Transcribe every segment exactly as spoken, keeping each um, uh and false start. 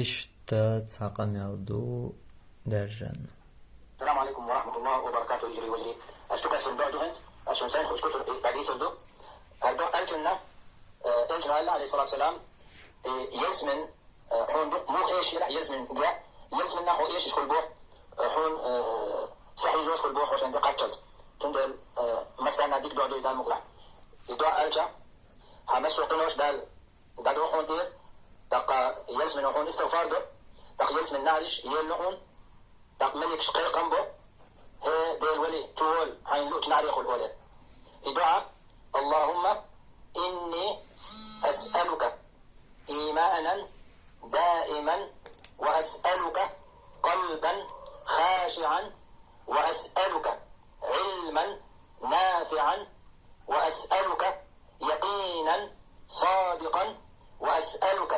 Иштта цхьа къамел ду даьржан. السلام عليكم ورحمة الله وبركاته. Йижарий, вежарий, ас чукхоссар доӀа ду хӀинца, ас шун сайна хуучу куцах и дӀадийцар ду. ХӀара доӀа аьллачунна, э, Элчано аьлла, عليه الصلاة والسلام, э, ялсамани, э, хьуна ду-, муха эшаш елахь ялсамани ге, ялсаманина хьо эшаш хила боху, э, хьуна, э, са хьийзош хила боху хьо шен де кхаччалц. Цундела, э, массарна дика доӀа ду и Дала мукъалахь. И доӀа аьлча, хьан массо а къинош Дала дӀадоху хьуна тӀера, тӀаккха ялсамано хьуна истигъфар до, тӀаккха ялсаманин наӀараш елла хьуна, тӀаккха маликаш кхайкхам бо: «ХӀей, Делан вали, чу вола, хьайна луъучу наӀаре хуьлу», олий. И доӀа: اللهم إني أسألك إيمانا دائما، وأسألك قلبا خاشعا، وأسألك علما نافعا، وأسألك يقينا صادقا، وأسألك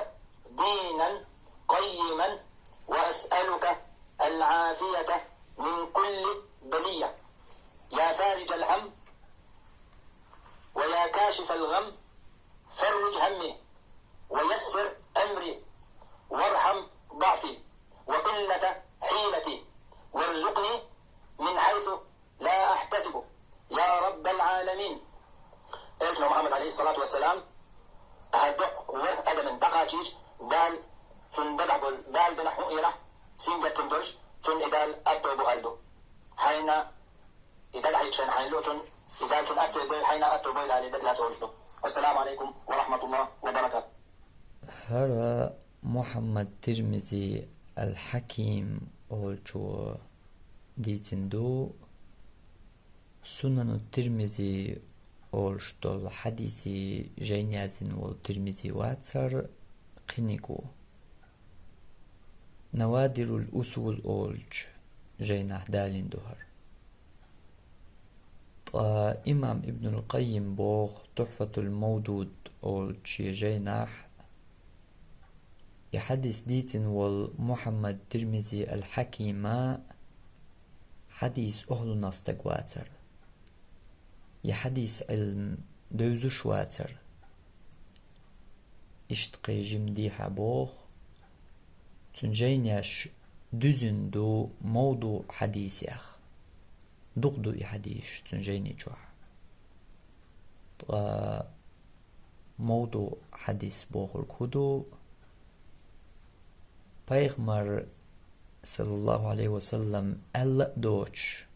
دينا قيما، وأسألك العافية من كل بلية. يا فارج الهم ويا كاشف الغم، فرج همي ويسر أمري وارحم ضعفي وقلة حيلتي وارزقني من حيث لا أحتسب يا رب العالمين. Элчано Мухьаммад, عليه الصلاة والسلام, хӀара доӀа вай адамна дӀакхачийча, Дала цунна дагахь болу, Дала делахь хӀун элахь, сингаттам долуш, цунна и Дала аьтто бу аьлла ду. Хьайна и дагахь хьийзачу хенахь хьайна луъучунна и Дала цунна аьтто бойла, хьайна аьтто бойла аьлла, дагахь лаца волуш ду. السلام عليكم ورحمة الله وبركاته. ХӀара Мухьаммад Тирмизи Ал-Хьаким олучо дийцина ду, Сунану Тирмизи олуш долу хьадисийн жайна яздина волу Тирмизи вац хӀара, кхиниг ву. Навадирул Усул олучу жайнахь далийна ду хӀара. Ткъа имам Ибнул Къаййим боху Тухьфатул Мавдуд олучу шен жайнахь, и хьадис дийцина волу Мухьаммад Тирмизи Ал-Хьакима хьадис охьалунах стаг вац хӀара. И хьадис Ӏилма девзаш вац хӀара. Иштта кхин жимма дехьа боху, цуьнан жайнаш дуьзина ду мавдуъ хьадисех. Дукха ду и хьадисаш цуьнан жайни чохь. Ткъа мавдуъ хьадис бохург хӀун ду? Пайхамар, саллаллаху Ӏалайхи ва саллам, аьлла а доцуш,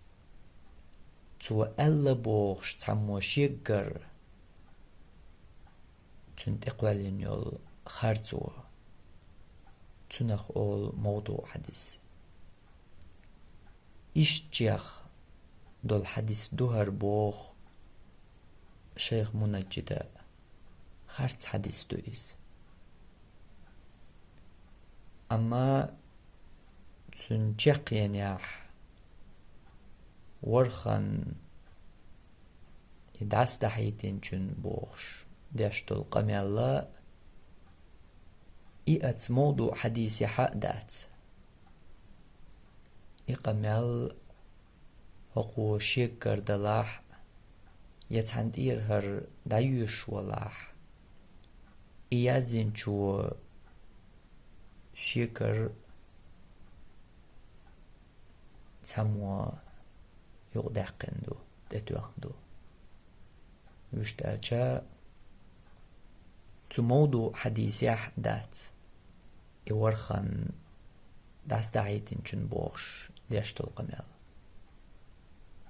цо аьлла бохуш цхьаммо шеггара цуьнан тӀекхоьллина йолу харцо, цунах олу мавдуъ хьадис. Ишттачех долу хьадис ду хӀара боху шайх Мунаджида, харц хьадис ду иза. Амма цуьнан чекхъенехь ворхӀан и дӀасадахьийтинчун бохуш деш долу къамел а, и оцу мавдуъ хьадисехь а дац. И къамел хӀокхо шеггара далахь а, я цхьана тӀера хӀара дӀайоьшуш валахь, и яздинчо шегара цхьаммо юкъадаьккхина ду, тӀетоьхна ду. Вуьшта аьлча, цу мавдуъ хьадисехь а дац и ворхӀан дӀасадахьийтинчун бохуш деш долу къамел.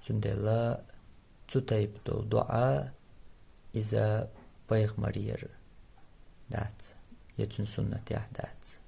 Цундела цу тайпа долу доӀа иза пайхамарера дац, я цуьнан суннатехь дац.